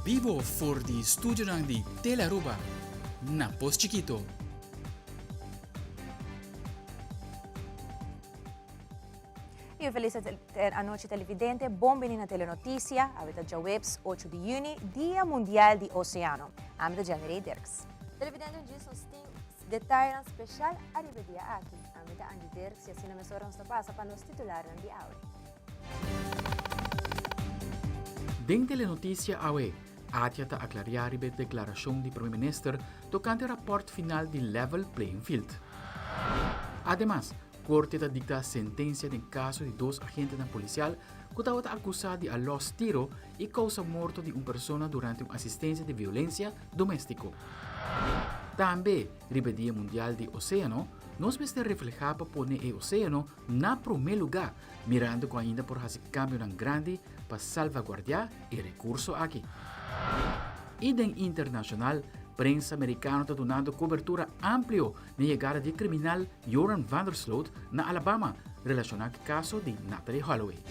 Bibo for di studionan di Telearuba na Pos Chikito. Y un feliz anochi televidente, bon bini na Telenoticia, awe ta djaweps 8 di juni, Dia Mundial di Oceano. Ami ta Jenny Dirks. Televidente un djis nos tin detayenan special ariba e dia aki. Ami ta Angie Dirks y asina mesora nos ta pasa pa nos titularnan di awe. Den Telenoticia awe, ATIA ta aclaria riba e declaracion di Prome Minister tocante rapport final di Level Playing Field. Ademas, Corte ta dicta sentencia den caso di dos agentenan policial cu tabata acusa di a los tiro y causa morto di un persona durante un asistencia di violencia domestico. Tambe, riba e Dia Mundial di Oceano, nos mester refleha pa pone e oceano na prome luga, mirando cu ainda por haci cambionan grandi pa salvaguardia e recurso aki. Y den internacional, prensa Mericano ta dunando cobertura amplio n'e yegada di e criminal Joran van der Sloot na Alabama relaciona cu e caso di Natalee Holloway.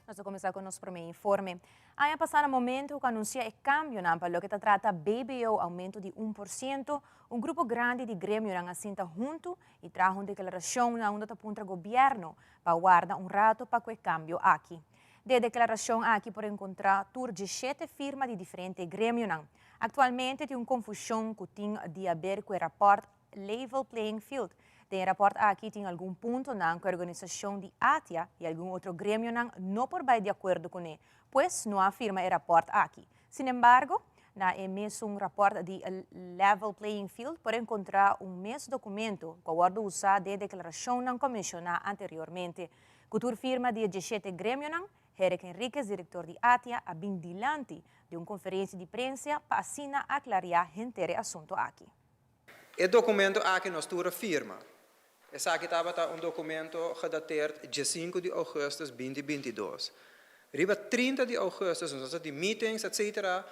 Nos ta cuminsa cu nos prome informe. Aña pasa na momento cu anuncia e cambionan pa loke ta trata BBO aumento di 1%, un grupo grandi di gremionan a sinta hunto y traha un declaracion na unda ta puntra gobierno pa warda un rato pa cu e cambio aki. Den e declaracion aki por encontra tur djeshete firma di diferente gremionan. Actualmente tin un confusion cu tin di haber cu e rapport Level Playing Field. Den e rapport aki tin algun puntonan cu e organisacion di ATIA y algun otro gremionan no por bay di acuerdo cune, pues no a firma e rapport aki. Sinembargo, na e mesun rapport di Level Playing Field por encontra un mes documento cu a wordo usa den e declaracionnan cu a menciona anteriormente. Cu tur firma di e djeshete gremionan, Herrick Henriquez, director di ATIA, a bin dilanti di un conferencia di prensa pa asina aclaria henter e asunto aki. E documento aki nos tur a firma. Esaki tabata un documento gedateerd djesinku di augustus binti 22. Riba 30 di augustus nos a tin meetings etc.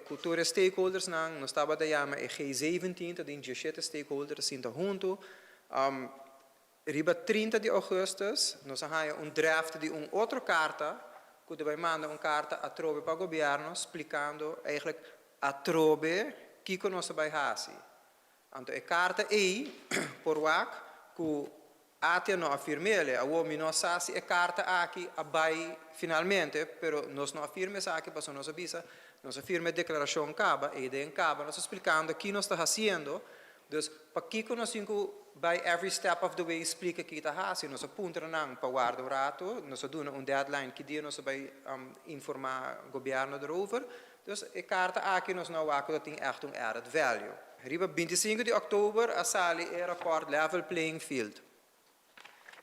Cu tur e stakeholdersnan, nos tabata yama e G17, ta tin djeshete stakeholder ta sinta hunto. Riba 30 di augustus nos a haña un draft di un otro carta cu ta bay manda un carta atrobe pa gobierno splicando eigenlijk atrobe kico nos ta bay haci. Anto e carta ey por wak cu ATIA no a firmele. Awor mi no a sa si e carta aki a bay finalmente, pero nos no a firma esaki pasobra nos a bisa nos a firma e declaracion caba, ey den caba nos ta splicando ki nos ta haciendo. Dus, pakiko nos tin ku bai every step of the way splika ki ta hasi? Nos a puntra nan pa warda un ratu, nos a duna un deadline ki dia nos a bai informá gobièrnu derover. Dus e karta aki nos no a wak ku ta tin ègt un added value. Riba 25 di òktober a sali e rapòrt Level Playing Field.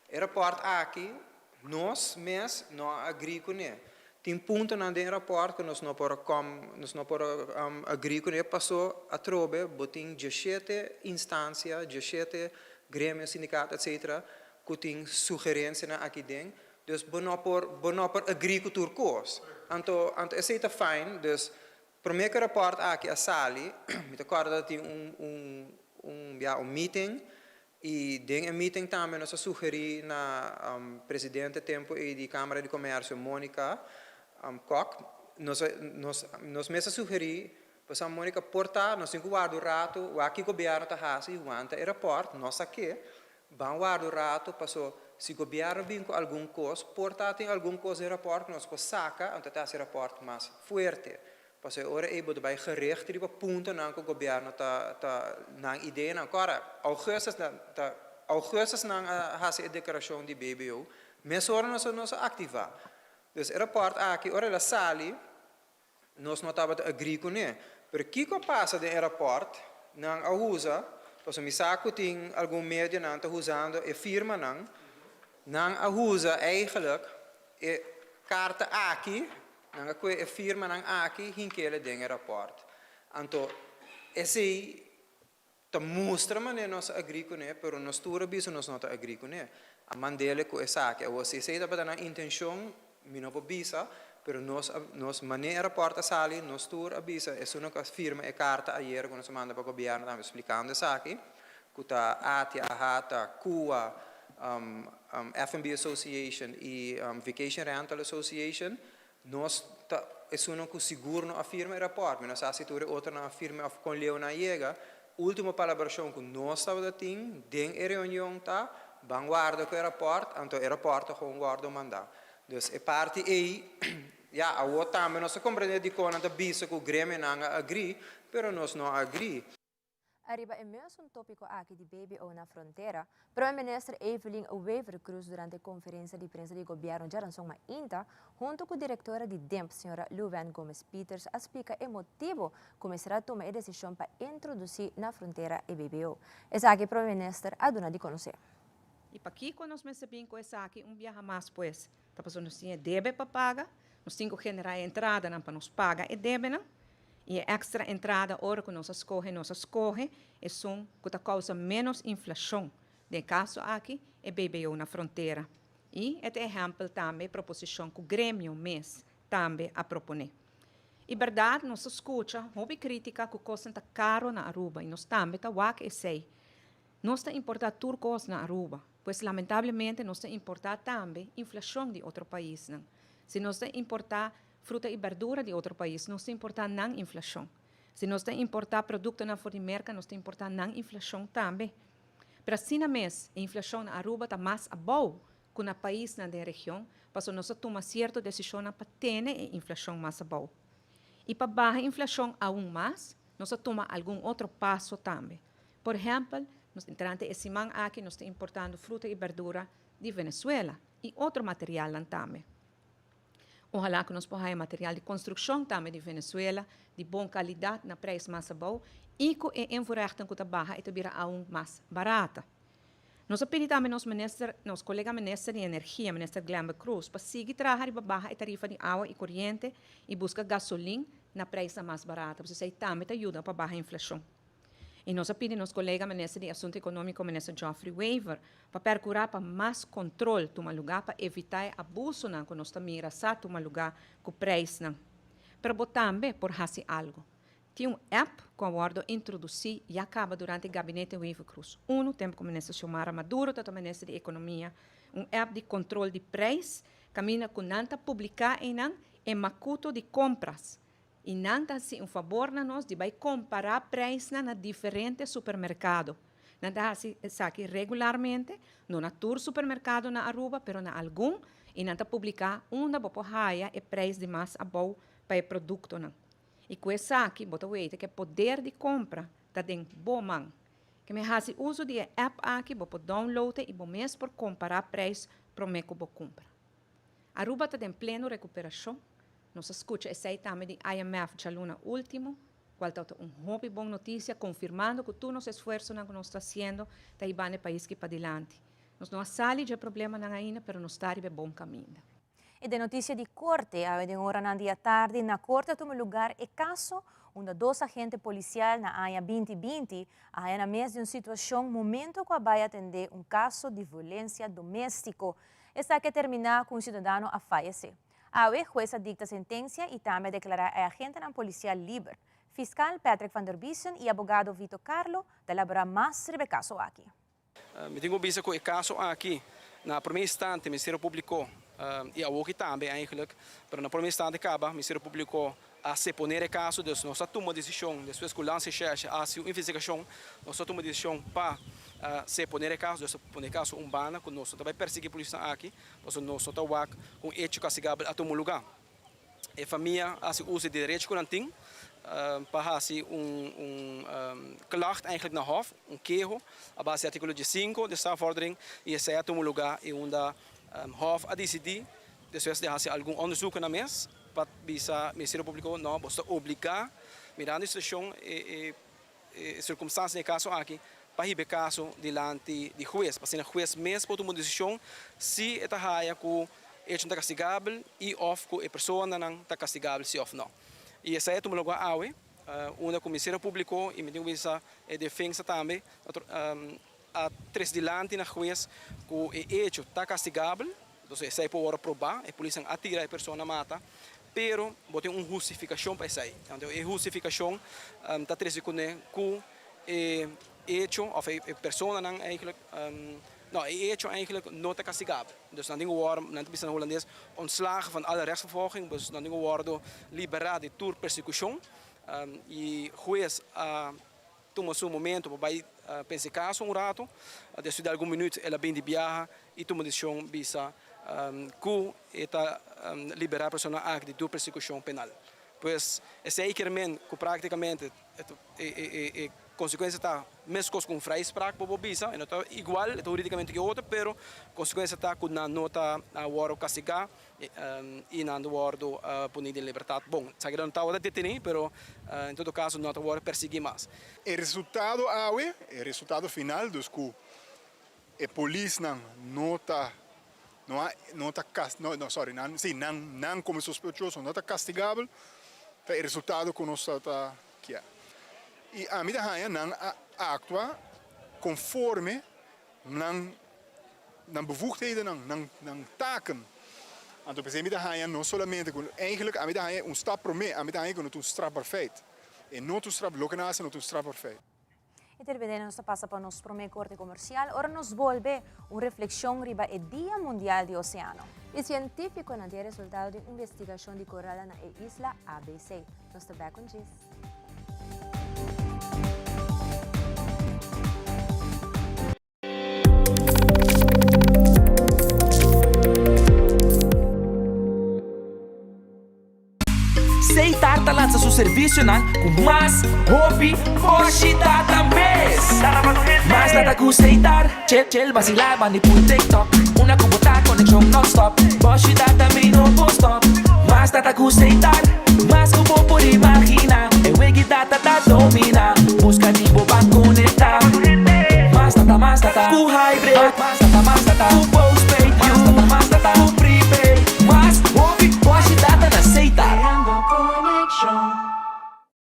E rapòrt aki nos mes no a agrí kuné. Tin puntonan den e rapòrt ku nos no por a kòm, nos no por a agrí kuné pasó atrobe bo tin 17 instansia, 17 gremio, sindikato etcetera ku tin sugerensianan aki den. Dus bo no por, bo no por agrí ku tur kos. Anto, anto esei ta fijn. Dus promé ku e rapòrt aki a sali, mi ta kòrda tin un un un ya un meeting I den e meeting tambe nos a sugerí na presidente tempu ei di Cámara di Comercio, Monica Kock, nos a nos nos mes a sugerí pasobra Monica por ta nos tin ku warda un ratu wak ki gobièrnu ta hasi wanta e rapòrt nos a ke ban warda un ratu paso si gobièrnu bin ku algun kos por ta tin algun kos den rapòrt ku nos por saka anto ta hasi e rapòrt mas fuerte. Pasobra e ora ei bo ta bai gericht riba puntonan ku gobièrnu ta ta nan ideanan. Kòrda, augustus nan ta augustus nan a hasi e deklarashon di BBO, mesora nos a nos a aktivá. Dus e rapòrt aki ora el a sali nos no tabata agrí kuné. Pero kiko a pasa den e rapòrt? Nan a usa, pasobra mi sa ku tin algun medionan ta usando e firmanan, nan a usa eigenlijk e karta aki. Nan a kue e firmanan aki hinkele den e rapòrt. Anto esei ta mustra manera nos a agrí kuné, pero nos tur a bisa nos no ta agrí kuné. A mand'ele ku esaki. Awor si esei tabata nan intenshon, mi no por bisa, pero nos a nos manera e rapòrt a sali, nos tur a bisa, esun ku a firma e karta ayer ku nos a manda pa gobièrnu tambe splikando esaki. Ku ta ATIA, AHATA, CUA, F&B Association i Vacation Rental Association, nos ta esunnan ku sigur no a firma e rapòrt. Mi no sa si tur e otronan a firma òf kon leu nan a yega. Último palabrashon ku nos tabata tin den e reunion ta, ban warda ku e rapòrt, anto e rapòrt ta gewoon wòrdu mandá. Dus e parti ei, ya, awor tambe nos ta komprendé dikon nan ta bisa ku gremionan a agrí, pero nos no a agrí. Ariba e mesun topico aki di BBO na frontera, Prome Minister Evelyn Wever-Croes durante conferencia di prensa di Gobierno djaranson mainta, hunto cu directora di DIMP, señora Luwen Gomez-Pieters a splica e motibo cu mester a tuma e decision pa introduci na frontera e BBO. Esaki Prome Minister a duna di conoce. I pakiko nos mester bin ku esaki un biaha mas pues? Ta pasobra nos tin e debe pa paga, nos tin ku generá e entradanan pa nos paga e debenan. I e èkstra entrada ora ku nos a skohe, nos a skohe esun ku ta kousa ménos inflashon, den e kaso aki e BBO na frontera. I e ta ehèmpel tambe e proposishon ku gremio mes tambe a proponé. I bèrdat nos ta skucha hopi krítika ku kosnan ta karo na Aruba i nos tambe ta wak esei. Nos ta importá tur kos na Aruba, pues lamentablemente nos ta importá tambe inflashon di otro paisnan. Si nos ta importá Fruta i berdura di otro pais, nos ta importá nan inflashon. Si nos ta importá produktonan for di Merka, nos ta importá nan inflashon tambe. Pero asina mes, e inflashon na Aruba ta mas abou ku na paisnan den region, pasobra nos a tuma sierto desishonnan pa tene e inflashon mas abou. I pa baha inflashon aun mas, nos a tuma algun otro paso tambe. Por ehèmpel, nos durante e siman aki nos ta importando fruta i berdura di Venezuela i otro materialnan tambe. Ojalá ku nos por haña material di konstrukshon tambe di Venezuela di bon kalidat na preis mas abou i ku e invoerrechten ku ta baha e ta bira aun mas barata. Nos a pidi tambe nos minister, nos kolega minister di energia, minister Glenbert Croes, pa sigui traha riba baha e tarifa di awa i koriente i buska gasolin na preisnan mas barata, pasobra esei tambe ta yuda pa baha inflashon. I nos a pidi nos kolega minister di Asunto Ekonómiko, minister Geoffrey Wever, pa perkurá pa mas kontrol tuma lugá pa evitá e abusonan ku nos ta mira sa tuma lugá ku preisnan. Pero bo tambe por hasi algu. Tin un app ku a wòrdu introdusí ya kaba durante gabinete Wever-Croes I, tempu ku minister Xiomara Maduro tabata minister di Ekonomia, un app di kontrol di preis kaminda ku nan ta publiká einan e makuto di kompras I nan ta hasi un fabor na nos di bai kompará preisnan na diferente supermerkado. Nan ta hasi esaki regularmente, no na tur supermerkado na Aruba, pero na algun, i nan ta publiká unda bo por haya e preis di mas abou pa e produktonan. I ku esaki bo ta weten ku e poder di kompra ta den bo man. Ke men hasi uso di e app aki, bo por download e i bo mes por kompará preis promé ku bo kumpra. Aruba ta den pleno rekuperashon. Nos a skucha esei tambe di IMF djaluna último, kual tabata un hopi bon notisia konfirmando ku tur nos esfuersonan ku nos ta hasiendo ta hibando e pais ki padilanti. Nos no a sali dje problemanan ainda, pero nos ta riba e bon kaminda. E den notisia di korte, awe den oranan di atardi na korte a tuma lugar e kaso unda dos agente polisial na aña 2020 a haña nan mes di un situashon momento ku a bai atendé un kaso di violensia doméstiko. Esaki a terminá ku un siudadano a fayesé. Awe, hues a dikta sentensia i tambe a deklará e agentenan polisial liber. Fiskal Patrick van der Biesen i abogado Vito Carlo ta elaborá mas riba e kaso aki. Mi tin ku bisa ku e kaso aki na promé instante Ministerio Públiko i awoki tambe eigenlijk, pero na promé instante kaba Ministerio Públiko a seponer e kaso, dus nos a tuma desishon despues ku Landsrecherche a hasi un investigashon, nos a tuma desishon pa seponer e kaso, dus a pone e kaso un banda ku nos no ta bai persegui polisnan aki, pasobra nos no ta wak ku un echo kastigabel a tuma lugá. E famia a hasi uso di derecho ku nan tin pa hasi un un klacht eigenlijk na hof, un keho a base di artíkulo diesinko di strafvordering i esei a tuma lugá i unda hof a disidí despues di hasi algun onderzoeken nan mes pa bisa Ministerio Públiko no bo sta obligá mirando e situashon e e sirkumstansia di e kaso aki pa hiba e kaso dilanti di hues pa asina hues mes por tuma un desishon si e ta haya ku e hecho ta kastigabel i òf ku e personanan ta kastigabel si òf no. I esei a tuma lugá awe unda ku Ministerio Públiko i mi tin ku bisa e defensa tambe a tres dilanti na hues ku e hecho ta kastigabel. Entonces esei por wòrdu probá, e polisnan a tira e persona mata, pero bo tin un hustifikashon pa esei. Anto e hustifikashon ta trese kuné ku e hecho of e personanan eigenlijk, no e hecho eigenlijk no ta kastigabel. Dus nan tin ku wòrdu, nan ta bisa na hulandes, ontslagen van alle rechtsvervolging, dus nan tin ku wòrdu liberá di tur persekushon. I hues a tuma su momento pa bai pensa e kaso un rato. Despues di algun minüt el a bin di biaha i tuma desishon bisa ku e ta liberá e persona aki di tur persekushon penal. Pues esei kier men ku praktikamente e konsekuensia ta meskos ku un vrijspraak bo por bisa, e no ta igual, e ta huridikamente ki otro, pero konsekuensia ta ku nan no ta wòrdu kastigá i nan ta wòrdu poni den libertat. Bon, esaki nan no tabata detení, pero en todo kaso no ta wòrdu persiguí mas. E resultado awe, e resultado final dus ku e polisnan no ta no a no ta cas no no sorry nan si nan nan como sospechoso no ta castigabel ta e resultado cu nos ta ta kier y ami ta haya nan a actua conforme nan nan bevoegdhedennan nan nan taken anto p'esey mi ta haya no solamente cu eigenlijk ami ta haya un stap prome ami ta haya cu no ta un strafbaar feit e no ta un straf loke nan a haci no ta un strafbaar feit. E terpedena nos ta pasa pa nos prome korte komersial ora nos bolbe un reflekshon riba e Dia Mundial di Oseano. E sientífikonan tin e resultado di un investigashon di korala na e isla ABC. Nos ta bèk un djis. Seitar ta lansa su servisionan ku mas hopi boshi data mes. Mas data ku Seitar, chel chel basilá bandi pul TikTok. Una ku bo ta konekshon nònstòp, boshi data mi no por stòp. Mas data ku Seitar, mas ku bo por imaginá. E wegi data ta dominá, buska di bo ban konektá. Mas data, mas data ku hybrid. Mas data, mas data ku postpaid. Mas data, mas data ku prepaid. Mas hopi boshi data na Seita.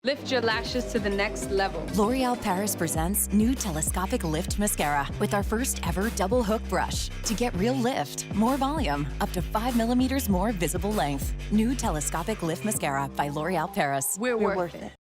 Lift your lashes to the next level. L'Oreal Paris presents new telescopic lift mascara with our first ever double hook brush to get real lift, more volume, up to 5 millimeters more visible length. New telescopic lift mascara by L'Oreal Paris. We're, We're worth, worth it.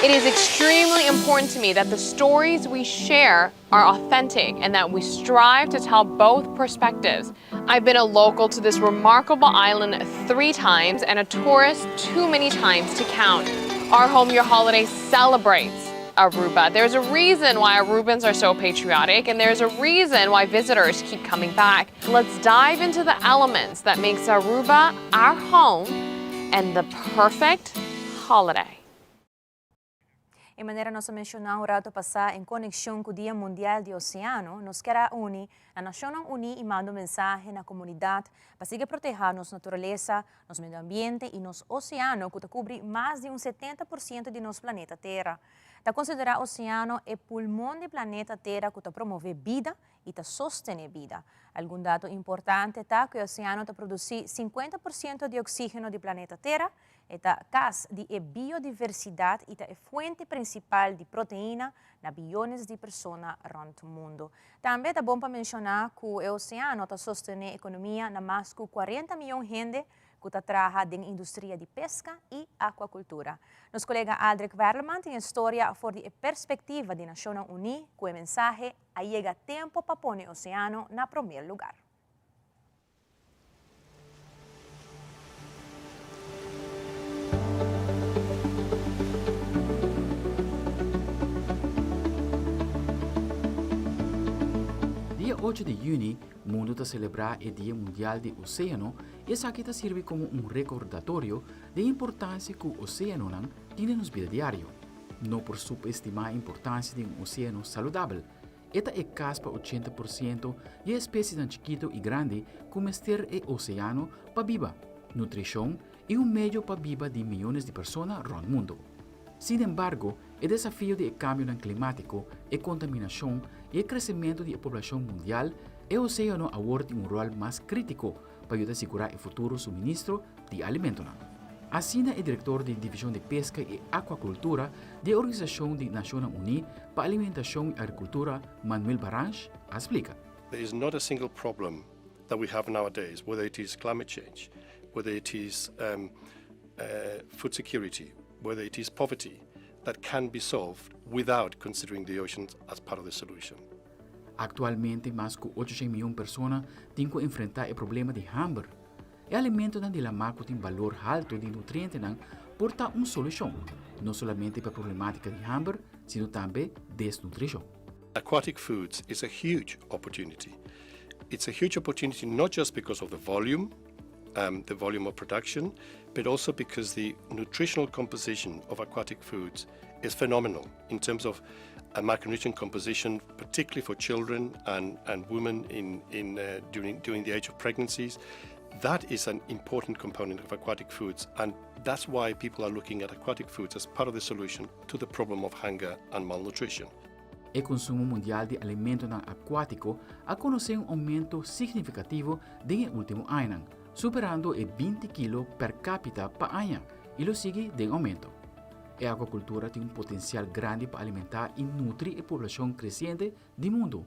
It is extremely important to me that the stories we share are authentic and that we strive to tell both perspectives. I've been a local to this remarkable island three times and a tourist too many times to count. Our Home Your Holiday celebrates Aruba. There's a reason why Arubans are so patriotic and there's a reason why visitors keep coming back. Let's dive into the elements that makes Aruba our home and the perfect holiday. E manera nos a menshoná un rato pasá en konekshon ku Dia Mundial di Oseano, nos kier a uni na Nashonnan Uní i manda un mensahe na komunidat pa sigui protehá nos naturalesa, nos medio ambiente i nos oseano ku ta kubri mas di un 70% di nos planeta Tera. Ta konsiderá oseano e pulmon di planeta Tera ku ta promové bida i ta sostené bida. Algun dato importante ta ku e oseano ta produsí 50% di oksígeno di planeta Tera, E ta kas di e biodiversidat i ta e fuente prinsipal di proteina na biyones di persona rònt mundu. Tambe ta bon pa menshoná ku e oseano ta sostené ekonomia na mas ku 40 miyon hende ku ta traha den industria di peska i akuakultura. Nos kolega Aldrich Werleman tin e storia for di e perspektiva di Nashonnan Uní ku e mensahe A yega tempu pa pone oseano na promer lugar. Dia ocho di yüni, mundu ta selebrá e Dia Mundial di Oséano i esaki ta sirbi komo un rekordatorio di e importansia ku oséanonan tin den nos bida diario. No por subestimá e importansia di un oséano saludabel. E ta e kas pa 80% di e espesienan chikitu i grandi ku mester e oseano pa biba, nutrishon i un medio pa biba di miyones di persona rònt mundu. Sin embargo, e desafio di e kambionan klimátiko, e kontaminashon i e kresementu di e poblashon mundial, e oséano awor tin un ròl mas krítiko pa yuda sigurá e futuro suministro di alimentonan. Asina e direktor di Divishon di Peska i Akuakultura di e Organisashon di Nashonnan Uní pa Alimentashon i Agrikultura, Manuel Barange, a splika. There is not a single problem that we have nowadays, whether it is climate change, whether it is um, uh, food security, whether it is poverty, that can be solved without considering the oceans as part of the solution. Aktualmente mas ku 800 mion persona tin ku enfrentá e problema di hamber. E alimentonan di lamá ku tin balor haltu di nutrientenan por ta un solushon, no solamente pa e problemátika di hamber, sino tambe desnutrishon. Aquatic foods is a huge opportunity. It's a huge opportunity not just because of the volume, um, the volume of production, but also because the nutritional composition of aquatic foods is phenomenal in terms of a macronutrient composition, particularly for children and, and women in, in, uh, during, during the age of pregnancies. That is an important component of aquatic foods, and that's why people are looking at aquatic foods as part of the solution to the problem of hunger and malnutrition. E konsumo mundial di alimentonan akuátiko a konosé un oumento signifikativo den e último añanan, superando e 20 kilo per kápita pa aña i lo sigui den oumento. E akuakultura tin un potensial grandi pa alimentá i nutri e poblashon kresiente di mundu.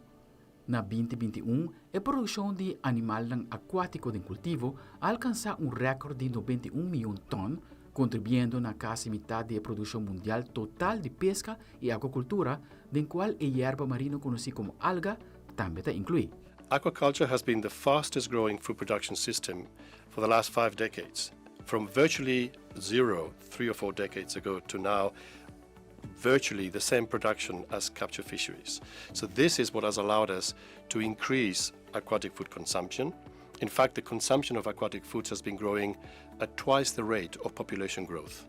Na 2021, e produkshon di animalnan akuátiko den kultivo a alkansá un rèkòrt di 91 mion tòn, kontribuyendo na kasi mitat di e produkshon mundial total di peska i akuakultura, den kual e yerba marino konosí komo alga tambe ta inkluí. Aquaculture has been the fastest growing food production system for the last five decades, from virtually zero three or four decades ago to now virtually the same production as capture fisheries. So this is what has allowed us to increase aquatic food consumption. In fact, the consumption of aquatic foods has been growing at twice the rate of population growth.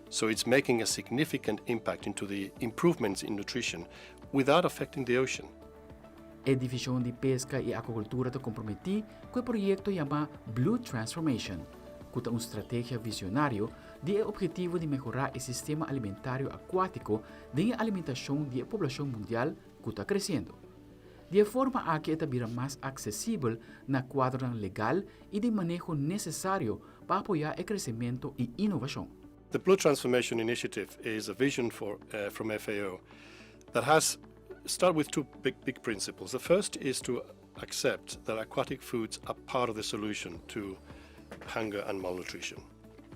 So it's making a significant impact into the improvements in nutrition without affecting the ocean. E Divishon di Peska i Akuakultura ta komprometí ku e proyekto yamá Blue Transformation, ku ta un strategia visionario di e ophetivo di mehorá e sistema alimentario akuátiko den e alimentashon di e poblashon mundial ku ta kresiendo. Di e forma aki e ta bira mas aksesibel na kuadronan legal i di maneho nesesario pa apoyá e kresementu i inovashon. The Blue Transformation Initiative is a vision for, uh, from FAO that has start with two big, big principles. The first is to accept that aquatic foods are part of the solution to hunger and malnutrition.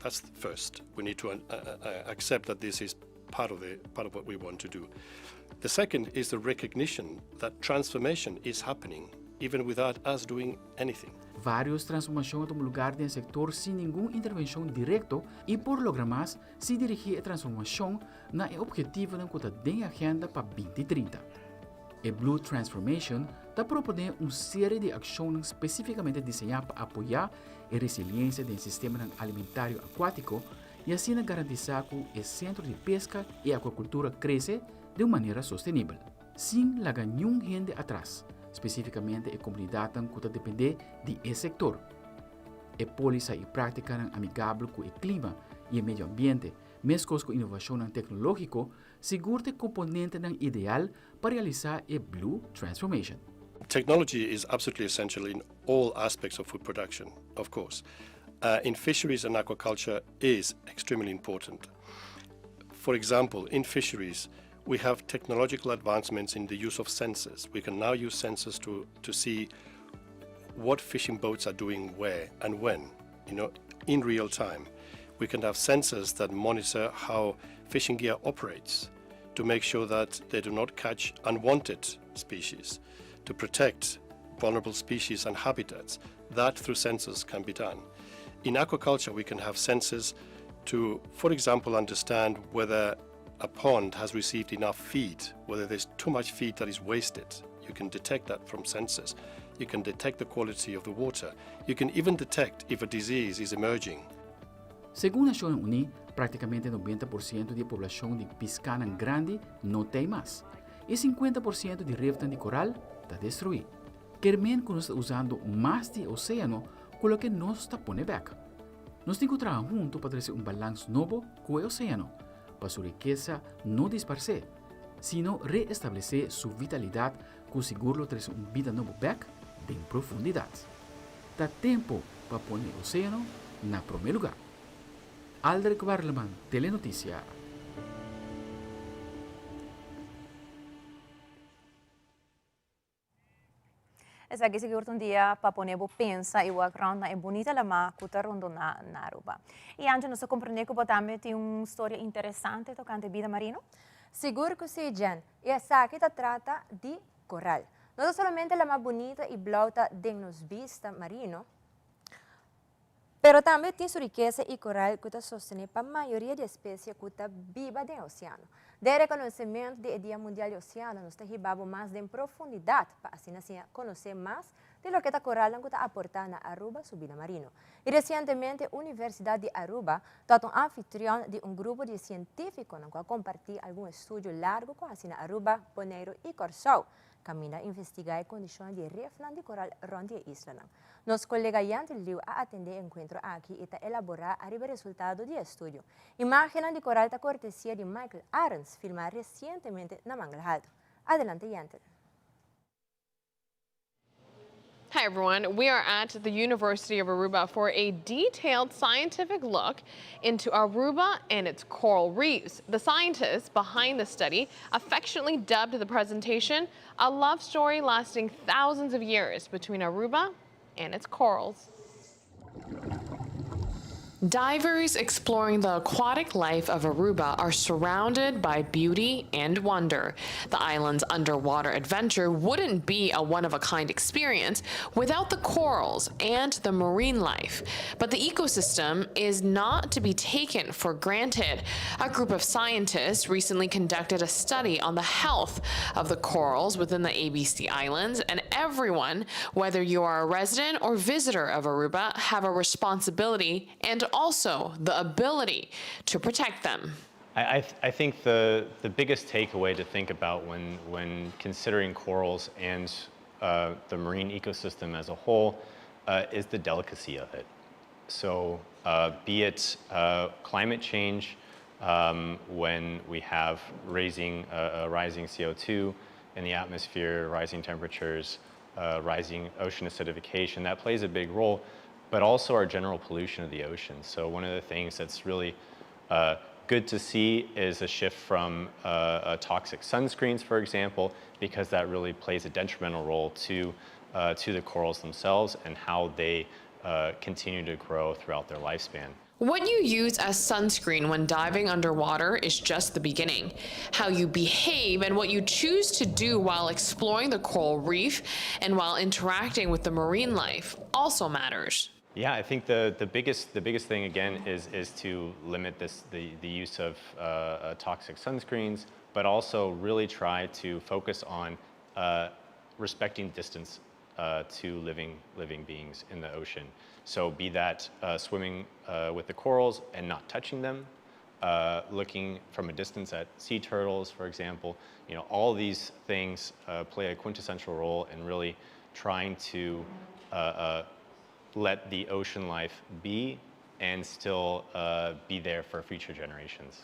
That's the first. We need to uh, uh, uh, accept that this is part of, the, part of what we want to do. The second is the recognition that transformation is happening even without us doing anything. Vários transformashon a tuma lugá den e sektor sin ningun intervenshon direkto i por logra mas si dirigí e transformashon na e ophetivonan ku ta den e agenda pa 2030. E Blue Transformation ta proponé un serie di akshonnan spesífikamente diseñá pa apoyá e resiliensia den sistemanan alimentario akuátiko i asina garantisá ku e sentro di peska i akuakultura krese den un manera sostenibel, sin laga niun hende atras, spesífikamente e komunidatnan ku ta dependé di e sektor. E pólisa i práktikanan amigabel ku e klima i e medio ambiente, meskos ku inovashonnan teknológiko, sigur ta e komponentenan ideal pa realisá e Blue Transformation. Technology is absolutely essential in all aspects of food production, of course. Uh, in fisheries and aquaculture is extremely important. For example, in fisheries, we have technological advancements in the use of sensors. We can now use sensors to, to see what fishing boats are doing where and when, you know, in real time. We can have sensors that monitor how fishing gear operates to make sure that they do not catch unwanted species, to protect vulnerable species and habitats. That through sensors can be done. In aquaculture, we can have sensors to, for example, understand whether a pond has received enough feed, whether there's too much feed that is wasted. You can detect that from sensors. You can detect the quality of the water. You can even detect if a disease is emerging. Segun Nashonnan Uní, práktikamente 90% di e poblashon di piskánan grandi no t'ei mas, i 50% di refnan di koral ta destruí. Ker men ku nos ta usando mas di e oséano ku loke nos ta pone bèk. Nos tin ku traha huntu pa trese un balans nobo ku e oséano. pa su rikesa no disparsé, sino reestablesé su vitalidat ku sigur lo trese un bida nobo bèk den profundidat. Ta tempu pa pone e oséano na promé lugá. Aldrich Werleman, Telenoticia. Esaki sigur ta un dia pa pone bo pensa i wak rònt na e bunita lamá ku ta rondoná na Aruba. I Angie, nos ta komprendé ku bo tambe tin un storia interesante tokante bida marino? Sigur ku sí, Jen. I esaki ta trata di koral. No ta solamente lamá bunita i blou ta den nos bista marino, Pero tambe tin su rikesa i koral ku ta sostené pa mayoria di espesie ku ta biba den oseano. Den rekonosementu di e Dia Mundial di Oseano nos ta hiba bo mas den profundidat pa asina siña konosé mas di loke ta koralnan ku ta aportá na Aruba su bida marino. I resientemente Universidat di Aruba tabata un anfitrion di un grupo di sientífikonan ku a kompartí algun estudio largu ku hasi na Aruba, Boneiru i Kòrsou. Kaminda investigá e kondishonnan di e refnan di koral rònt di e islanan. Nos kolega Yanti Liu a atendé e enkuentro aki i ta elaborá ariba e resultado di e estudio. Imágennan di koral ta kortesia di Michael Arends, filmá resientemente na Mangel Halto. Adelante Yanti. Hi everyone, we are at the University of Aruba for a detailed scientific look into Aruba and its coral reefs. The scientists behind the study affectionately dubbed the presentation a love story lasting thousands of years between Aruba and its corals. Divers exploring the aquatic life of Aruba are surrounded by beauty and wonder. The island's underwater adventure wouldn't be a one of a kind experience without the corals and the marine life. But the ecosystem is not to be taken for granted. A group of scientists recently conducted a study on the health of the corals within the ABC Islands, and everyone, whether you are a resident or visitor of Aruba, have a responsibility and also the ability to protect them. I, I, th I think the, the biggest takeaway to think about when, when considering corals and uh, the marine ecosystem as a whole uh, is the delicacy of it. So, uh, be it uh, climate change, um, when we have raising, uh, uh, rising CO2 in the atmosphere, rising temperatures, rising ocean acidification, that plays a big role, but also our general pollution of the ocean. So one of the things that's really good to see is a shift from uh, uh, toxic sunscreens, for example, because that really plays a detrimental role to, uh, to the corals themselves and how they uh, continue to grow throughout their lifespan. What you use as sunscreen when diving underwater is just the beginning. How you behave and what you choose to do while exploring the coral reef and while interacting with the marine life also matters. Yeah, I think the, the biggest the biggest thing again is is to limit this the, the use of uh, uh, toxic sunscreens, but also really try to focus on uh, respecting distance uh, to living living beings in the ocean. So be that uh, swimming uh, with the corals and not touching them, uh, looking from a distance at sea turtles, for example. You know, all these things uh, play a quintessential role in really trying to uh, uh, let the ocean life be and still uh, be there for future generations.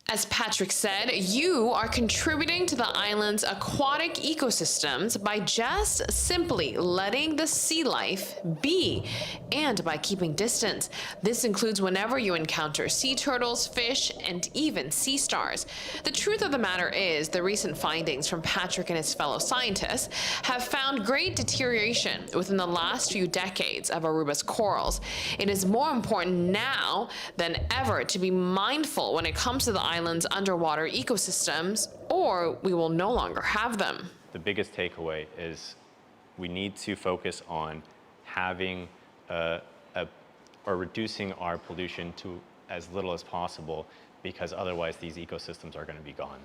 As Patrick said, you are contributing to the island's aquatic ecosystems by just simply letting the sea life be and by keeping distance. This includes whenever you encounter sea turtles, fish, and even sea stars. The truth of the matter is, the recent findings from Patrick and his fellow scientists have found great deterioration within the last few decades of Aruba's corals. It is more important now than ever to be mindful when it comes to the island's underwater ecosystems, or we will no longer have them. The biggest takeaway is we need to focus on having uh, a, or reducing our pollution to as little as possible because otherwise these ecosystems are going to be gone.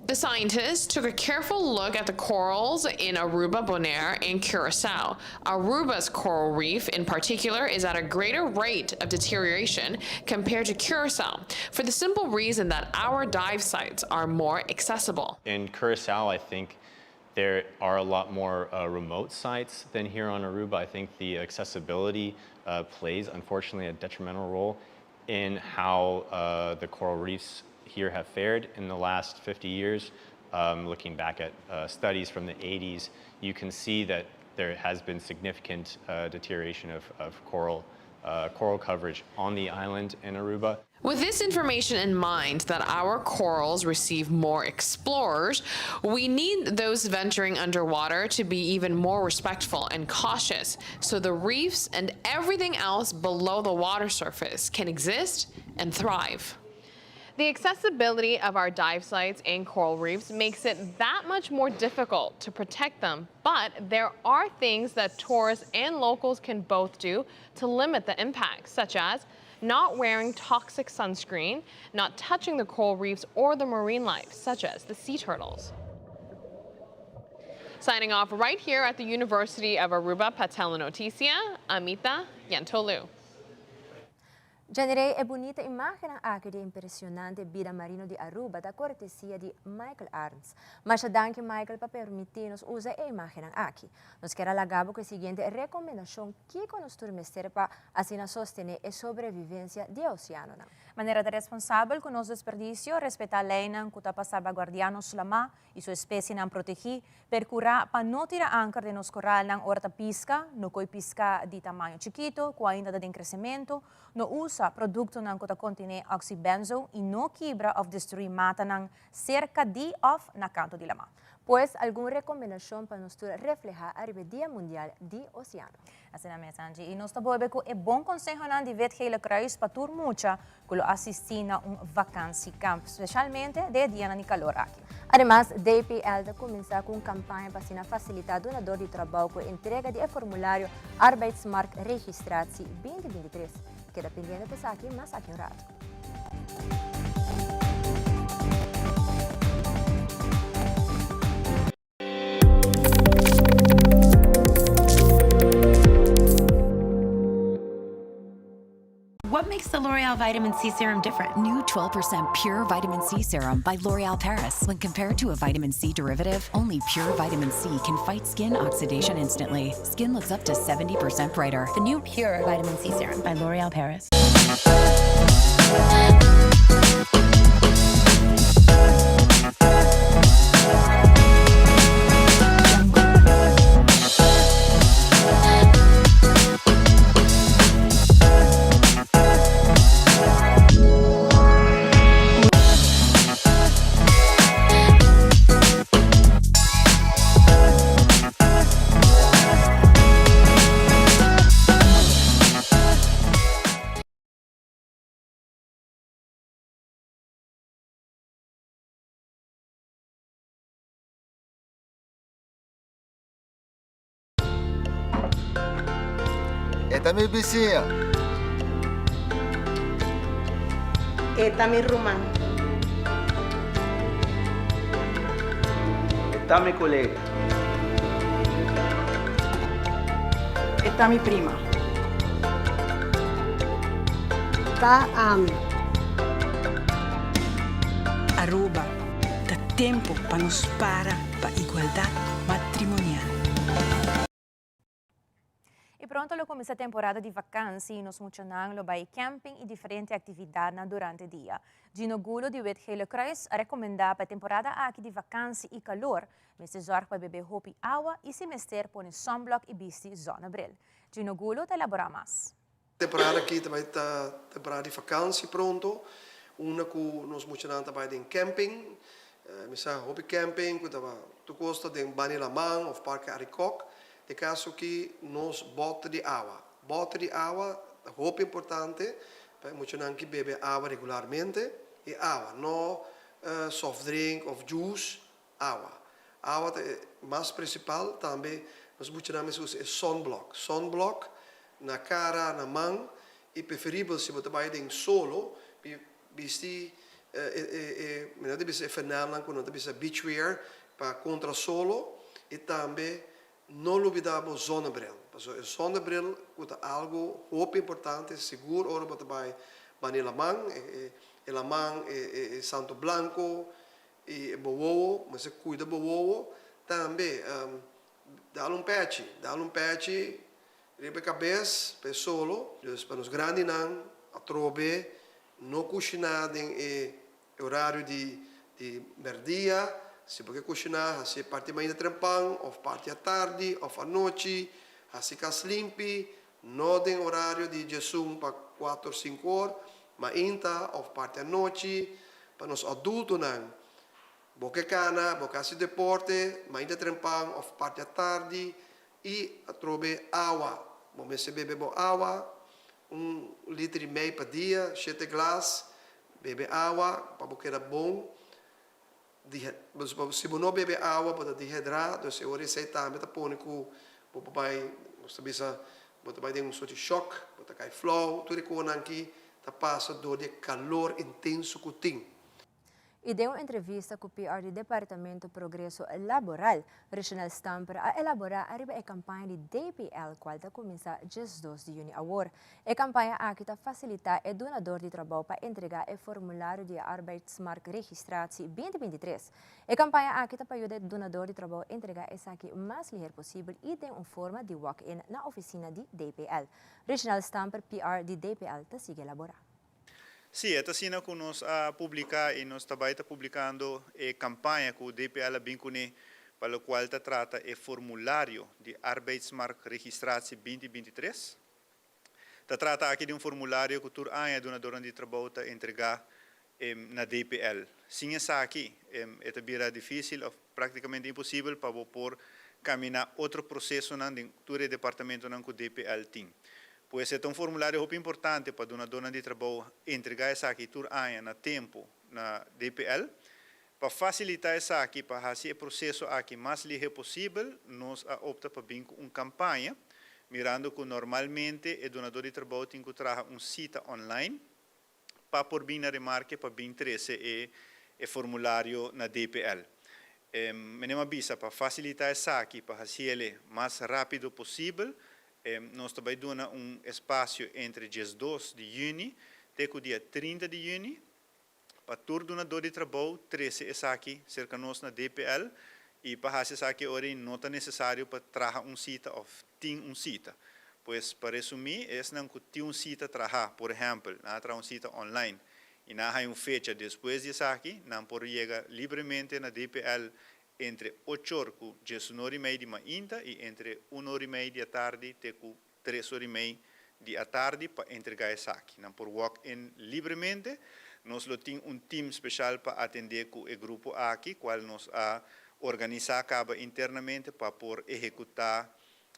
The scientists took a careful look at the corals in Aruba, Bonaire, and Curacao. Aruba's coral reef, in particular, is at a greater rate of deterioration compared to Curacao, for the simple reason that our dive sites are more accessible. In Curacao, I think there are a lot more uh, remote sites than here on Aruba. I think the accessibility uh, plays, unfortunately, a detrimental role. in how uh, the coral reefs here have fared in the last 50 years. Um, looking back at uh, studies from the 80s, you can see that there has been significant uh, deterioration of, of coral, uh, coral coverage on the island in Aruba. With this information in mind that our corals receive more explorers, we need those venturing underwater to be even more respectful and cautious so the reefs and everything else below the water surface can exist and thrive. The accessibility of our dive sites and coral reefs makes it that much more difficult to protect them, but there are things that tourists and locals can both do to limit the impact, such as not wearing toxic sunscreen, not touching the coral reefs or the marine life, such as the sea turtles. Signing off right here at the University of Aruba pa Telenoticia, Amita Yantolu. Generei e bunita imagen aki di impresionante bida marino di Aruba ta cortesia di Michael Arns. Masha danki Michael pa permiti nos usa e imagen aki. Nos kier a laga bo cu e siguiente recomendacion kico nos tur mester pa asina sostene e sobrevivencia di e oceanonan. Manera ta responsabel cu nos desperdicio, respeta leynan cu ta pa salvaguardia nos lama y su especienan protegi, percura pa no tira anker den nos coralnan ora ta pisca, no coy pisca di tamaño chikito cu ainda ta den crecemento, no usa productonan cu ta contene oxybenzo y no kibra of destrui matanan cerca di of na canto di lama. Pues algun recomendacion pa nos tur refleha ariba e Dia Mundial di Oceano. Asina mes, Angie. Y nos ta bolbe cu e bon consehonan di Wit Gele Kruis pa tur mucha cu lo asisti na un vakantiekamp, specialmente den e dianan di calor aki. Ademas, DPL ta cuminsa cu un campaña pa asina facilita dunador di trabou cu e entrega di e formulario Arbeidsmarktregistratie 2023. Keda pendiente pa esaki mas aki un rato. What makes the L'Oreal Vitamin C Serum different? New 12% pure vitamin C serum by L'Oreal Paris. When compared to a vitamin C derivative, only pure vitamin C can fight skin oxidation instantly. Skin looks up to 70% brighter. The new Pure Vitamin C Serum by L'Oreal Paris. E ta mi bisiña. E ta mi ruman. E ta mi kolega. E ta mi prima. Ta ami. Aruba, ta tempo pa nos para pa igualdad matrimonial. Y pronto lo cuminsa temporada di vakantie y nos muchanan lo bay camping y diferente actividadnan durante dia. Gino Gulo di Wit Gele Kruis a recomenda pa e temporada aki di vakantie y calor, mester zorg pa bebe hopi awa y si mester pone sunblock y bisti zonnebril. Gino Gulo ta elabora mas. Temporada aki ta bai ta temporada di vakantie pronto, unda cu nos muchanan ta bai den camping. Mi sa hopi camping cu ta tur cos ta den Bani Laman of Parke Arikok. E caso aki nos bote di awa. Bote di awa ta hopi importante pa e muchanan ki bebe awa regularmente. E awa, no soft drink of juice, awa. Awa ta e mas principal. Tambe nos muchanan mester usa e sunblock. Sunblock na cara, na man y preferibel si bo ta bay den solo Bisti e e e mi no ta bisa e fenelnan ku nan ta bisa beachwear pa kontra solo i tambe no lubida bo zonnebril pasobra e zonnebril ku ta algu hopi importante sigur ora bo ta bai bani laman e e laman e e e santo blanco i bo wowo mester kuida bo wowo tambe dal un pechi dal un pechi riba e kabes pa e solo dus pa nos grandinan. Atrobe no kushiná den e orario di di mèrdia, si bo ke kushiná hasi e parti mainta trempan òf parti atardi òf anochi, hasi kas limpi, no den orario di diesun pa kuater sinku or, mainta òf parti anochi, pa nos adultonan bo ke kana, bo ke hasi deporte, mainta trempan òf parti atardi i atrobe awa, bo mester bebe bo awa, un liter i mei pa dia, shete glas, bebe awa pa bo keda bon, si bo no bebe awa bo ta dihedrá, dus e ora esei tambe ta pone ku bo por bai, nos ta bisa, bo ta bai den un sorti shòk, bo ta kai flou, tur e konan aki ta pasa dor di e kalor intenso ku tin. I den un entrevista ku PR di Departamento Progreso Laboral, Richenel Stamper a elaborá ariba e kampaña di DPL kual ta kuminsá 12 di yüni awor. E kampaña aki ta fasilitá e dunador di trabou pa entregá e formulario di Arbeidsmarktregistratie 2023. E kampaña aki ta pa yuda e dunador di trabou entregá esaki mas liher posibel i den un forma di walk-in na ofisina di DPL. Richenel Stamper, PR di DPL, ta sigui elaborá. Sí, e ta asina ku nos a publiká i nos ta bai ta publikando e kampaña ku DPL a bin kuné pa lokual ta trata e formulario di Arbeidsmarktregistratie 2023. Ta trata aki di un formulario ku tur aña dunadornan di trabou ta entregá na DPL. Sin esaki e ta bira difísil òf práktikamente imposibel pa bo por kaminá otro prosesonan den tur e departamentonan ku DPL tin. Pues e ta un formulario hopi importante pa dunadónan di trabou entregá esaki tur aña na tempu na DPL. Pa fasilitá esaki, pa hasi e proseso aki mas lihé posibel, nos a opta pa bin ku un kampaña, mirando ku normalmente e dunadó di trabou tin ku traha un sita online pa por bin na remarke pa bin trese e e formulario na DPL. Menem a bisa pa fasilitá esaki, pa hasiele mas rápido posibel, nos ta bai duna un espasio entre 12 di yüni te ku dia 30 di yüni pa tur dunadó di trabou trese esaki serka nos na DPL i pa hasi esaki ora ei no ta nesesario pa traha un sita òf tin un sita. Pues pa resumí, esnan ku tin un sita trahá, por ehèmpel, nan a traha un sita online i nan a haña un fecha despues di esaki, nan por yega libremente na DPL entre ochor ku diesunor i mei di mainta i entre unor i mei di atardi te ku tres or i mei di atardi pa entregá esaki. Nan por walk in libremente. Nos lo tin un team speshal pa atendé ku e grupo aki, kual nos a organisá kaba internamente pa por ehekutá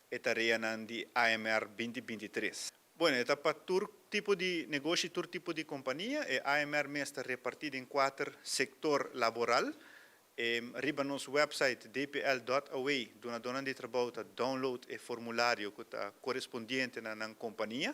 e tareanan di AMR 2023. Bueno, e ta pa tur tipo di negoshi, tur tipo di kompania. E AMR mes ta repartí den kuater sektor laboral. Riba nos website dpl dot away dunadónan di trabou ta download e formulario ku ta korespondiente na nan kompania.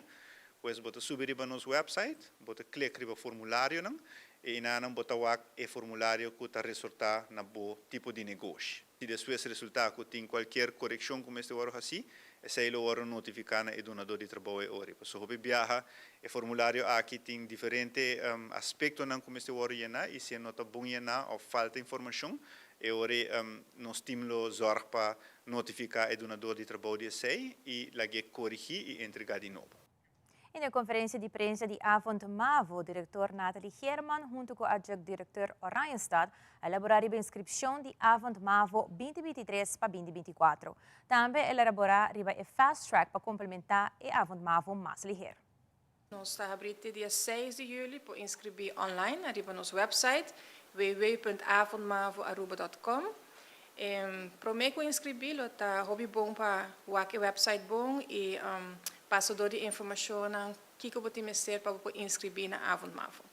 Pues bo ta subi riba nos website, bo ta klik riba formularionan i enanan bo ta wak e formulario ku ta resortá na bo tipo di negoshi. Si despues resultá ku tin kualkier korekshon ku mester wòrdu hasí, esei lo wòrdu notifiká na e dunadó di trabou e ora. Pasobra hopi biaha e formulario aki tin diferente aspektonan ku mester wòrdu yená i si e no ta bon yená òf falta informashon, e ora ei nos tim lo zòrg pa notifiká e dunadó di trabou di esei i lag'é korigí i entregá di nobo. I na konferensia di prensa di Avond Mavo, direktor Nathalie Geerman huntu ku adjunct direkteur Oranjestad a elaborá riba inskripshon di Avond Mavo 2023 pa 2024. Tambe el a elaborá riba e fast track pa komplementá e Avond Mavo mas liher. Nos ta habrí te dia 6 di juli por inskribí online ariba nos website www.avondmavoaruba.com. Promé ku inskribí lo ta hopi bon pa wak e website bon i pasa dor di informashonnan kiko bo tin mester pa bo por inskribí na Avond Mavo.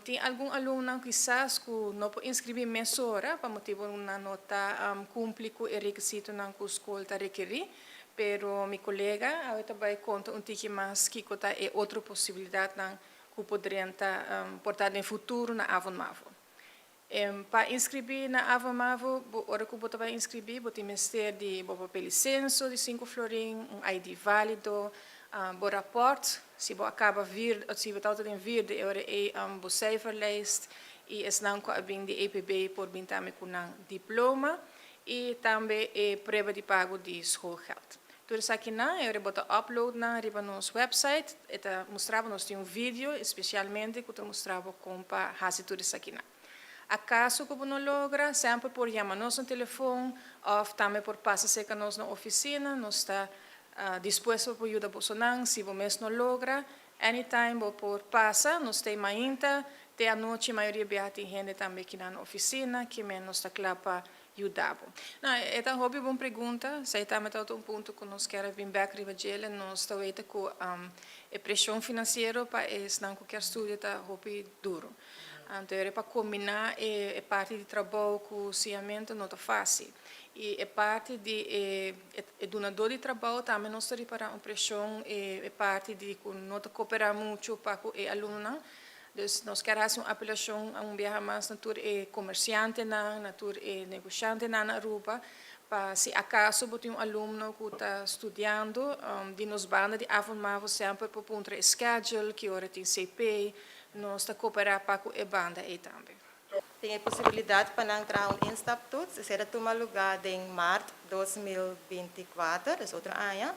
Tin algun alumnonan kisas ku no por inskribí mesora pa motibu nan no ta kumpli ku e rekisitonan ku skol ta rekerí, pero mi kolega awe ta bai konta un tiki mas kiko ta e otro posibilidatnan ku por drenta por ta den futuro na Avond Mavo. Pa inskribí na Avo Mavo, bo ora ku bo ta bai inskribí bo tin mester di bo papel di senso di sinku florin, un ID válido, bo rapòrt, si bo a kaba vierde òf si bo tabata den vierde e ora ei bo cijferlijst i esnan ku a bin di EPB por bin tambe ku nan diploma i tambe e prueba di pago di schoolgeld. Tur esakinan e ora bo ta upload nan riba nos website e ta mustra bo, nos tin un video especialmente cu ta mustra bo con pa haci tur esakinan. Acaso cu bo no logra, semper por yama nos na telefon of tambe por pasa cerca nos na oficina, nos ta dispuesto pa por yuda bosonan si bo mes no logra, anytime bo por pasa, nos ta e mainta te anochi, mayoria biaha tin hende tambe kinan na oficina, kimen nos ta cla pa yuda bo? No, e ta hopi bon pregunta. Esei tambe tabata un punto ku nos kier a bin bek riba djele. Nos ta weta ku e preshon finansiero pa esnan ku kier studia ta hopi duru. Anto e pa kombiná e parti di trabou ku siñamentu no ta fásil. I e parti di e e dunadó di trabou tambe nos ta ripará un preshon e parti di ku no ta koperá muchu pa ku e alumnonan. Dus nos kier hasi un apelashon un biaha mas na tur e komersiantenan, na tur e negoshantenan na Aruba, pa si akaso bo tin un alumno ku ta studiando, di nos banda di Avond Mavo semper por puntra e schedule, ki ora tin CP, nos ta koperá pa ku e banda ei tambe. Tin e posibilidat pa nan traha un instaptoets, esei ta tuma lugá den mart 2024, dus otro aña.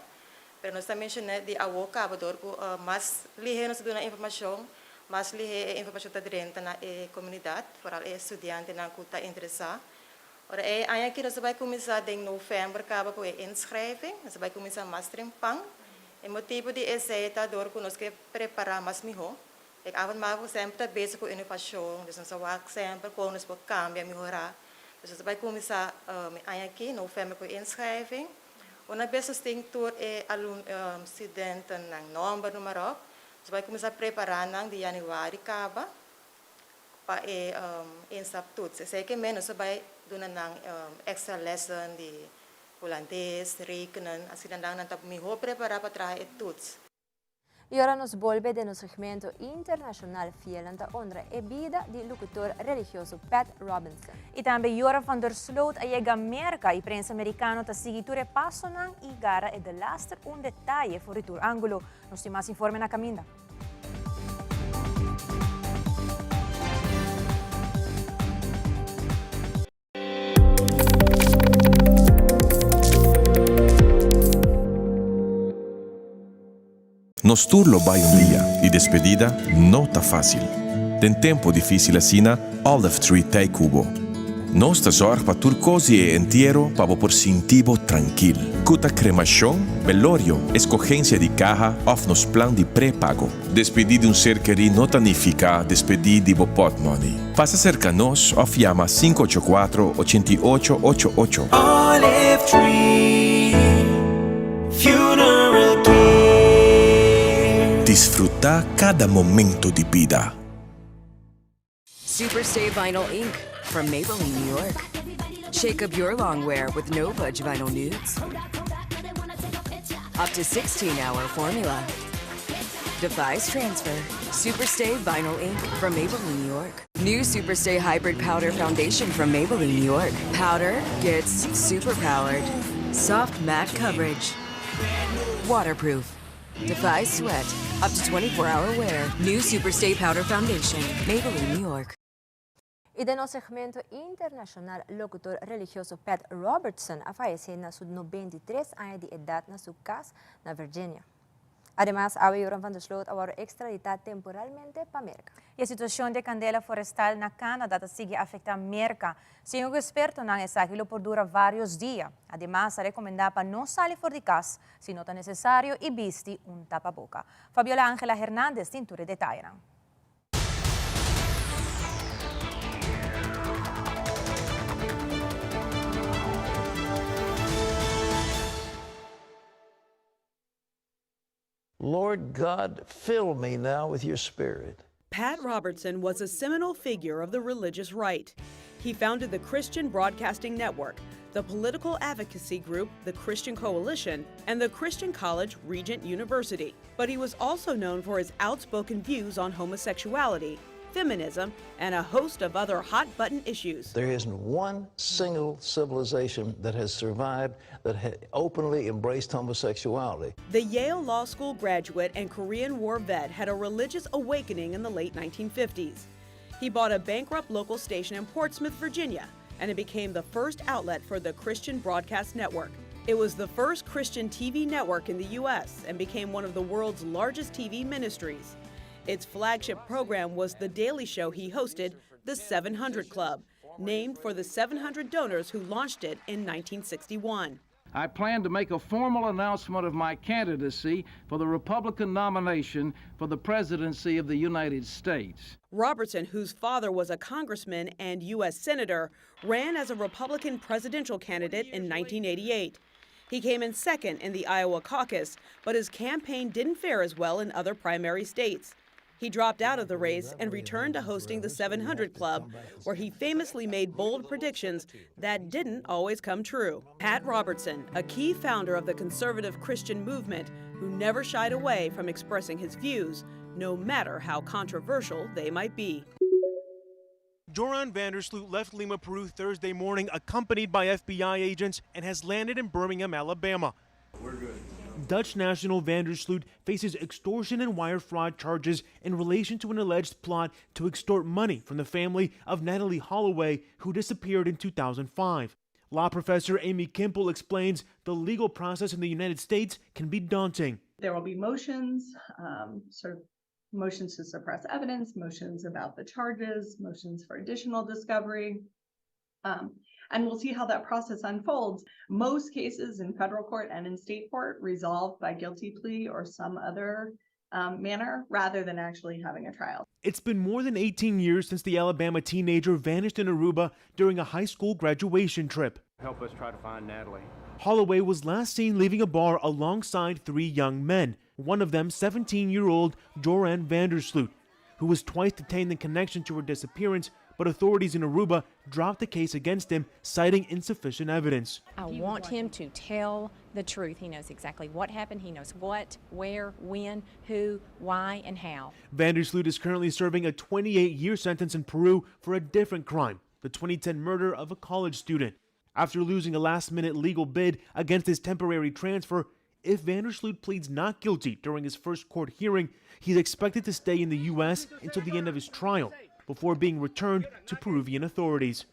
Pero nos ta menshoná di awor kaba dor ku mas lihé nos ta duna informashon, mas lihé e informashon ta drenta na e komunidat, foral e studiantenan ku ta interesá. Ora e aña aki nos ta bai kuminsá den novèmber kaba ku e inschrijving, nos ta bai kuminsá mas trempan. E motibu di esei ta dor ku nos ke prepará mas mihó. E avondmavo semper ta bezig ku inovashon, dus nos ta wak semper kon nos por kambia, mihorá. Dus nos ta bai kuminsá e aña aki, novèmber ku e inschrijving. Una bes nos tin tur e alum studentennan nomber noem maar op, nos bai kuminsá prepará nan di yanüari kaba pa e instaptoets. Esei ke men nos a bai duna nan extra lessen di Hulandes, rekenen, asina nan nan ta mihó prepará pa traha e toets. Y ora nos bolbe den nos segmento internacional fielnan ta honra e bida di locutor religioso Pat Robinson. Y tambe Joran van der Sloot a yega Merca y prensa Mericano ta sigui tur e pasonan y gara e delaster un detaye for di tur angulo. Nos tin mas informe na caminda. Nos tur lo bai un dia y despedida no ta facil. Den tempo dificil asina, Olive Tree t'ey cu bo. Nos ta zorg pa tur cos di e entiero pa bo por sinti bo trankil. Cu ta cremacion, velorio, escogencia di caha of nos plan di prepago. Despedí di un ser kerí no ta nifiká despedí di bo pòtmòni. Pasa serka nos òf yama 584 88 88. Olive Tree Funeral Care. Disfrutá kada momento di bida. Super Stay Vinyl Ink from Maybelline, New York. Shake up your long wear with No Budge Vinyl Nudes. Up to 16 hour formula. Defies transfer. Super Stay Vinyl Ink from Maybelline, New York. New Super Stay Hybrid Powder Foundation from Maybelline, New York. Powder gets super powered. Soft matte coverage. Waterproof. Defy sweat. Up to 24 hour wear. New Super Stay Powder Foundation. Maybelline, New York. Y den nos segmento internacional, locutor religioso Pat Robertson a fayece na su 93 aña di edad na su cas na Virginia. Ademas, awe Joran van der Sloot a wordo extradita temporalmente pa Merca. E situacion di candela forestal na Canada ta sigui afecta Merca. Segun expertonan, esaki lo por dura varios dia. Ademas, a recomenda pa no sali for di cas si no ta necesario y bisti un tapaboca. Fabiola Angela Hernandez tin tur e detayenan. Lord God, fill me now with your spirit. Pat Robertson was a seminal figure of the religious right. He founded the Christian Broadcasting Network, the political advocacy group, the Christian Coalition, and the Christian College Regent University. But he was also known for his outspoken views on homosexuality, feminism, and a host of other hot button issues. There isn't one single civilization that has survived that ha- openly embraced homosexuality. The Yale Law School graduate and Korean War vet had a religious awakening in the late 1950s. He bought a bankrupt local station in Portsmouth, Virginia, and it became the first outlet for the Christian Broadcast Network. It was the first Christian TV network in the U.S. and became one of the world's largest TV ministries. Its flagship program was the daily show he hosted, The 700 Club, named for the 700 donors who launched it in 1961. I plan to make a formal announcement of my candidacy for the Republican nomination for the presidency of the United States. Robertson, whose father was a congressman and U.S. senator, ran as a Republican presidential candidate in 1988. He came in second in the Iowa caucus, but his campaign didn't fare as well in other primary states. He dropped out of the race and returned to hosting the 700 Club, where he famously made bold predictions that didn't always come true. Pat Robertson, a key founder of the conservative Christian movement, who never shied away from expressing his views, no matter how controversial they might be. Joran van der Sloot left Lima, Peru Thursday morning accompanied by FBI agents and has landed in Birmingham, Alabama. We're good. Dutch national van der Sloot faces extortion and wire fraud charges in relation to an alleged plot to extort money from the family of Natalee Holloway, who disappeared in 2005. Law professor Amy Kimple explains the legal process in the United States can be daunting. There will be motions, sort of motions to suppress evidence, motions about the charges, motions for additional discovery. And we'll see how that process unfolds. Most cases in federal court and in state court resolve by guilty plea or some other manner rather than actually having a trial. It's been more than 18 years since the Alabama teenager vanished in Aruba during a high school graduation trip. Help us try to find Natalee. Holloway was last seen leaving a bar alongside three young men, one of them 17-year-old Joran van der Sloot, who was twice detained in connection to her disappearance, but authorities in Aruba dropped the case against him, citing insufficient evidence. I want him to tell the truth. He knows exactly what happened. He knows what, where, when, who, why, and how. Van der Sloot is currently serving a 28-year sentence in Peru for a different crime, the 2010 murder of a college student. After losing a last-minute legal bid against his temporary transfer, if van der Sloot pleads not guilty during his first court hearing, he's expected to stay in the U.S. until the end of his trial, before being returned to Peruvian authorities.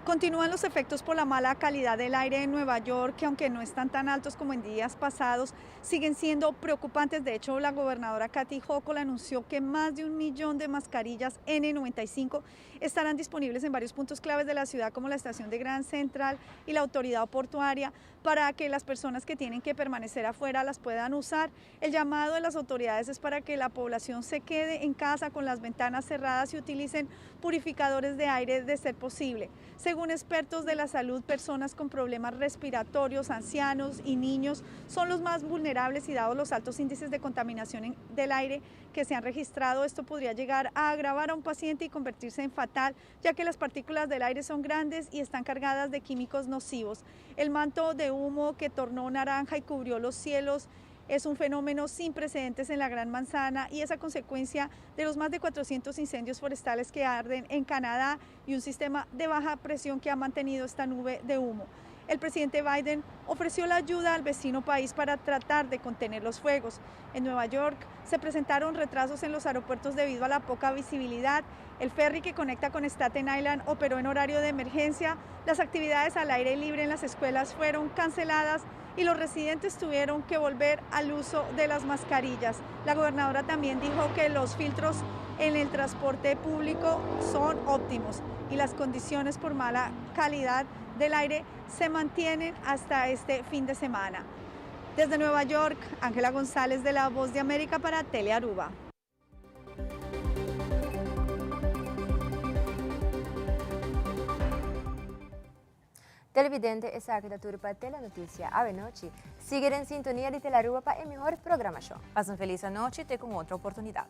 Continúan los efectos por la mala calidad del aire en Nueva York, que aunque no están tan altos como en días pasados, siguen siendo preocupantes. De hecho, la gobernadora Kathy Hochul anunció que más de 1 millón de mascarillas N95 estarán disponibles en varios puntos claves de la ciudad, como la estación de Grand Central y la autoridad portuaria, para que las personas que tienen que permanecer afuera las puedan usar. El llamado de las autoridades es para que la población se quede en casa con las ventanas cerradas y utilicen purificadores de aire de ser posible. Según expertos de la salud, personas con problemas respiratorios, ancianos y niños son los más vulnerables y dados los altos índices de contaminación del aire que se han registrado, esto podría llegar a agravar a un paciente y convertirse en fatal, ya que las partículas del aire son grandes y están cargadas de químicos nocivos. El manto de humo que tornó naranja y cubrió los cielos es un fenómeno sin precedentes en la Gran Manzana y es a consecuencia de los más de 400 incendios forestales que arden en Canadá y un sistema de baja presión que ha mantenido esta nube de humo. El presidente Biden ofreció la ayuda al vecino país para tratar de contener los fuegos. En Nueva York se presentaron retrasos en los aeropuertos debido a la poca visibilidad. El ferry que conecta con Staten Island operó en horario de emergencia. Las actividades al aire libre en las escuelas fueron canceladas y los residentes tuvieron que volver al uso de las mascarillas. La gobernadora también dijo que los filtros en el transporte público son óptimos y las condiciones por mala calidad del aire se mantienen hasta este fin de semana. Desde Nueva York, Ángela González de La Voz de América para Telearuba. Televidente, esaki ta tur pa Telenoticia awenochi. Sigui den sintonia di Telearuba pa e mihor programacion. Pasa un feliz anochi, te cu otro oportunidad.